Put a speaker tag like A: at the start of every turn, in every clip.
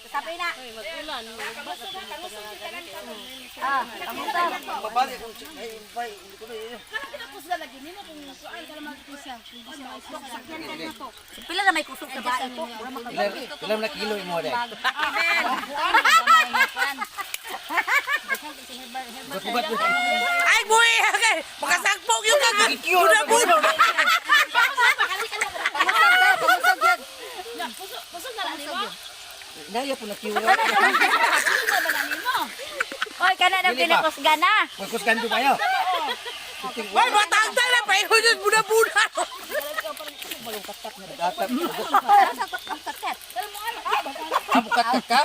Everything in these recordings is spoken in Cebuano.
A: Sabi na. Ah, kamusta?
B: Mabali kung ay bay, hindi ko na yun.
A: Pila na may kusog sa bahay ko.
B: Ilan ilan na kilo imo dai? Gubat ko.
C: Ay, buhi! Makasagpog yung kag... Buda-buda!
A: Pamusog yun.
B: Naya po na kilo.
A: Oy, kana na
B: Dili pa.
A: pinakusgan na.
B: Magkusgan ko kayo.
C: Ay, matangtay na! Paihunod, buda-buda!
B: Datap. Abukat ka ka?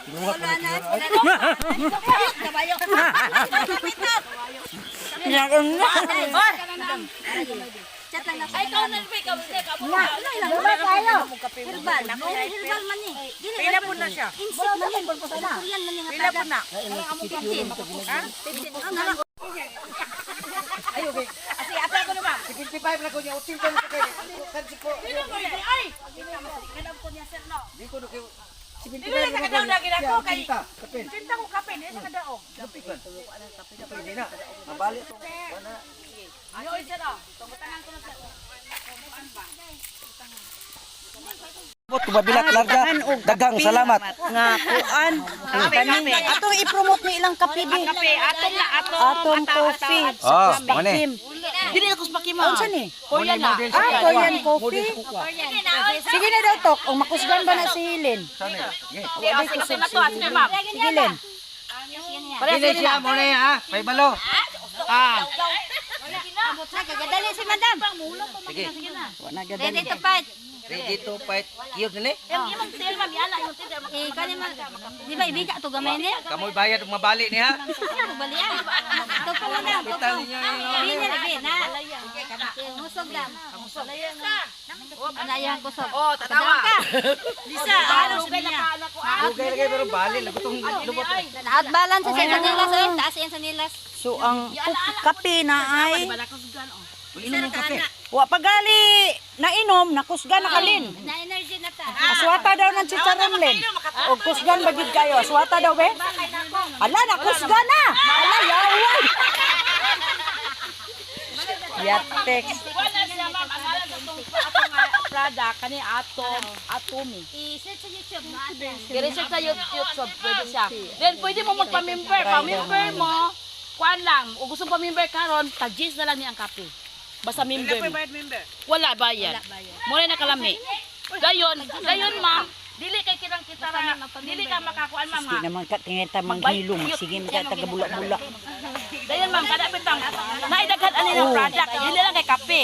B: Luwak na kilo.
A: Chat lang na. Ay, ikaw na ikaw na. Na, kayo. Herbal. Herbal man ni. Dili
C: Pila po na siya?
A: Insect man ni. Korean man ni nga
C: Pila po na?
B: Ay, okay.
C: Asi, asa ko na ba?
B: 55 na ko niya. 80 na ko kayo. Kansi ko.
C: Ay!
B: Di ko na kayo.
C: Dili na sa kadaw na ginako kay...
B: Kapin.
C: Tinta ko kape, niya sa kadaog.
B: Hindi na. Mabali ito. Wala.
C: Ayo, isa na.
B: Tumabilat larga. Dagang salamat.
D: Nga kuan. Kaning atong i-promote ni ilang kape bi.
C: Kape, atom na, atom.
D: Atom coffee.
B: Ah, mane.
D: Kim.
C: Dili na kuspakim ha.
D: Unsa ni?
C: Korean na.
D: Ah, Korean coffee. Sige na daw tok, o makusgan ba na si Helen?
C: Okay, sige na to, sige ma'am.
D: Sige Len.
B: Dili siya mo na ha. May balo.
C: Ah.
A: Nagadali si madam.
B: Sige.
D: Wa na gad.
A: Ready to fight.
B: Ready to fight. Kiyod nili.
C: Imong sale ma'am, yala imong sale.
A: Eh, kani man. Di ba ibiga to gamay ni?
B: Kamoy bayad ug mabali ni ha.
A: Bali ah. Tupo mo na, tupo.
B: Kapital ninyo yun.
A: Bi na, bi na. Musog lang. Anayang kusog.
C: Oh, tatawa.
A: Ka.
C: Lisa, ano si Mia?
B: Dugay lagi pero bali lagot tong lubot.
A: Out balance sa nilas eh. Taas yan sa nilas.
D: So ang kape na ay
B: Inom ng kape.
D: wa pagali nainom, nakusgan na kalin.
A: Na energy na ta.
D: Aswata daw ng chicharon Len. O kusgan ba gid kayo? Aswata daw be? Ala, nakusgan na. Ala, yaway. Yatex.
C: Wala siya ma'am, ang alam sa itong atong product kani atom, atomi.
A: I-search sa YouTube no ate.
C: I-research sa YouTube, pwede siya. Then pwede mo magpa-member, pa-member mo. Kuan lang, kung gusto pa-member karon, tag-gis na lang ni ang kape. Basta member. Wala member. Wala bayad. Mura na kalami. Dayon, dayon ma'am, dili kay kitang kita ra, dili ka makakuan ma'am
D: Di
C: nga.
D: naman ka tingin ta manghilom. Sige man ka tagabula-bula.
C: Dayon ma'am, kada bitang naidaghan ani ng product, dili lang kay kape.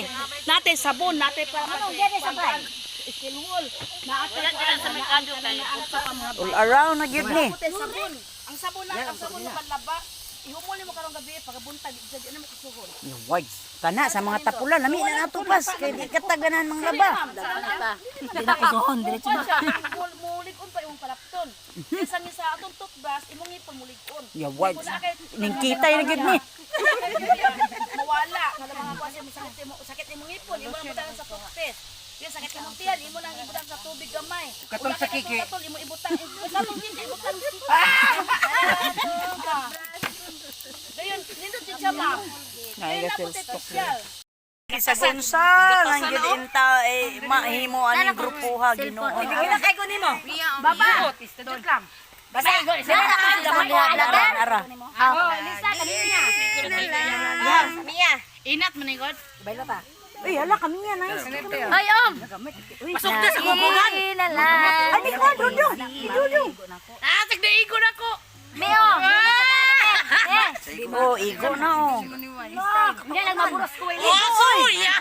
C: Nate sabon, nate pa.
A: Anong dere sa bay?
C: Steel wool. Naate sa may kando kay sa pa mga
D: All around na gyud ni.
C: Puti sabon. Ang sabon lang, ang sabon mo panlaba. Ihumuli mo karong gabi pagabuntag di na mo kusuhol.
D: Yaway. Kana sa mga tapula lami na nato pas kay di ka taganan mga laba.
A: Di na kusuhon diretso na.
C: Mulig-on pa imong palapton. Kaysa ni sa atong toothbrush, imong ngipon mulig-on.
D: Yaway. Ning kitay na gyud ni.
C: Mawala nga mga kuan mo sakit imo sakit imong ngipon, imo lang butang sa toothpaste. Yung sakit imong tiyan, imo lang ibutang sa tubig gamay.
B: Katong sa kiki.
C: Katong imo ibutang, katong kiki ibutang. Dayon, nindot jud siya ma'am.
D: Ay,
C: Dayon,
D: sales talk.
C: official.
D: Sa gunsa lang gyud inta eh mahimo aning grupuha Ginoo.
C: kay ko nimo. Baba. Tindot lang.
D: Basta ara ara.
A: Oh, Lisa kanina. Mia.
C: Inat man god.
D: Uy, hala kami yan nice.
A: Ay, om.
C: Pasok na sa kukungan.
A: Na lang.
D: Ani ko dudong. Dudong.
C: Ah, tigda na ko.
A: Mio.
D: Oh, igo na oh.
A: Hindi lang maburos ko ini.
C: Oh, ya.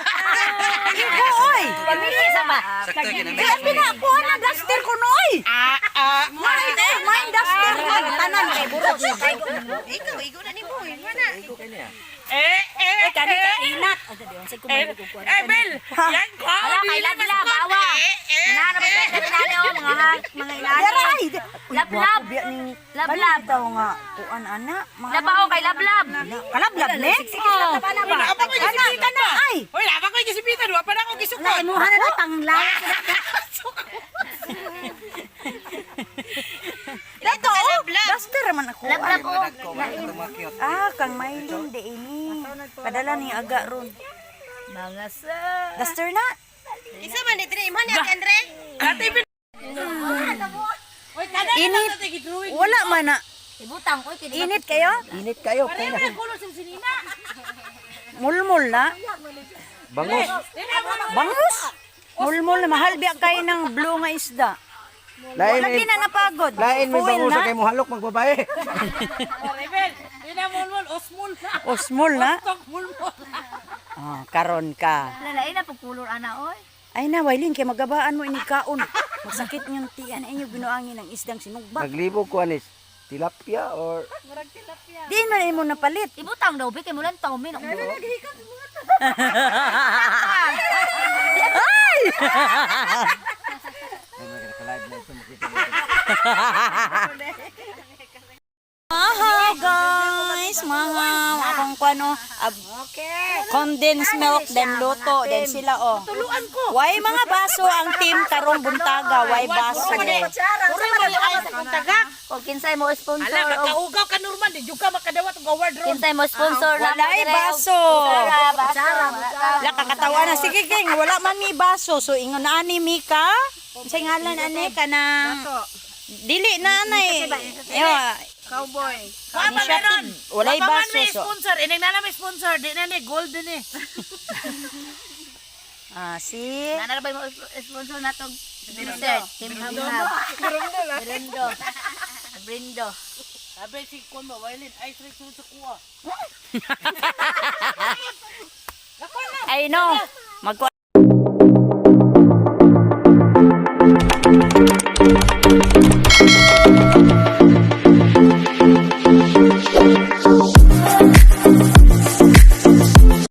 D: Igo oy.
A: Pamilya sa ba?
B: Sakto kinamit.
D: Kaya pinakuha na duster ko noy.
C: Ah, ah.
D: Mine, eh, mine duster ko. Tanan kay buros.
B: Igo kay niya.
C: Eh, eh,
D: Kani ka inat.
C: eh, Bel! Yan ko!
A: Ala, kay lablab, awa. Nana ba sa inani oh, mga inani.
D: Daray.
A: Lablab. Lablab.
D: Taw nga kuan ana. Mga
A: Labao kay lablab.
D: Kalablab ne?
A: Oh.
D: Kana kana ay.
C: Hoy, laba ko yung gisipitan. Wa pa na ako gisukot.
A: La imuha na to panglaw.
D: Dato oh. Duster man ako.
A: Lablab oh.
D: Ah, kang Mylene de ini. Padala ni aga ron.
A: Mga sa.
D: Duster na.
A: Isa man ni dire imhan ni Ate Andre.
D: Init. Wala man na.
A: Ibutang ko kini.
D: Init kayo?
B: Init kayo. Kaya
D: Mulmul na.
B: Bangus.
D: Bangus. Mulmul na mahal biya kay ng blue nga isda.
B: Lain
D: Lagi na napagod.
B: Lain may
D: Fuel
B: bangus
D: na.
B: sa kay muhalok magbabae.
C: Rebel, di na mulmul, osmul na.
D: Osmol na.
C: Tok mulmul.
D: Ah, karon ka.
A: Lalain na pagkulor ana oy.
D: Ay na, Wailin, kay magabaan mo inigkaon. Magsakit niyong tiyan inyo binuangin ang isdang sinugba.
B: Naglibog ko anis. Tilapia or
D: Di man imo napalit.
A: Ibutang daw bi kay mulan taw min ang buo.
D: Ay!
B: Ay, magkakalive na ito makita mo.
D: Mahaw, guys! Mahaw! Akong kwano, condensed milk, then luto, then sila, oh.
C: Tuluan ko.
D: Why mga baso ang team karong buntaga? Why baso?
C: Puro mo ni ay sa kong tagak.
A: O kinsay mo sponsor
C: Ala,
A: og
C: magkaugaw ka Norman, di jud ka makadawat og award ron.
A: kinsay mo sponsor na
D: Walay baso.
A: Baso.
D: La kakatawa na sige king wala man mi baso so ingon na ani Mika. Unsay ngalan ani kanang Dili na anay. Ewa,
C: Cowboy. Wa pa
D: Initiative.
C: meron.
D: Walay
C: Wa pa man
D: baso,
C: may
D: so.
C: sponsor. Ining na lang may sponsor, di na ni gold din eh.
D: Ah, si
A: Nana ba mo sponsor na tong Vincent, Team Hamham. Brindo. Brindo.
C: Sabi si Kwan ba, Wailin, ay straight sunod sa kuha.
D: Ay no. Magku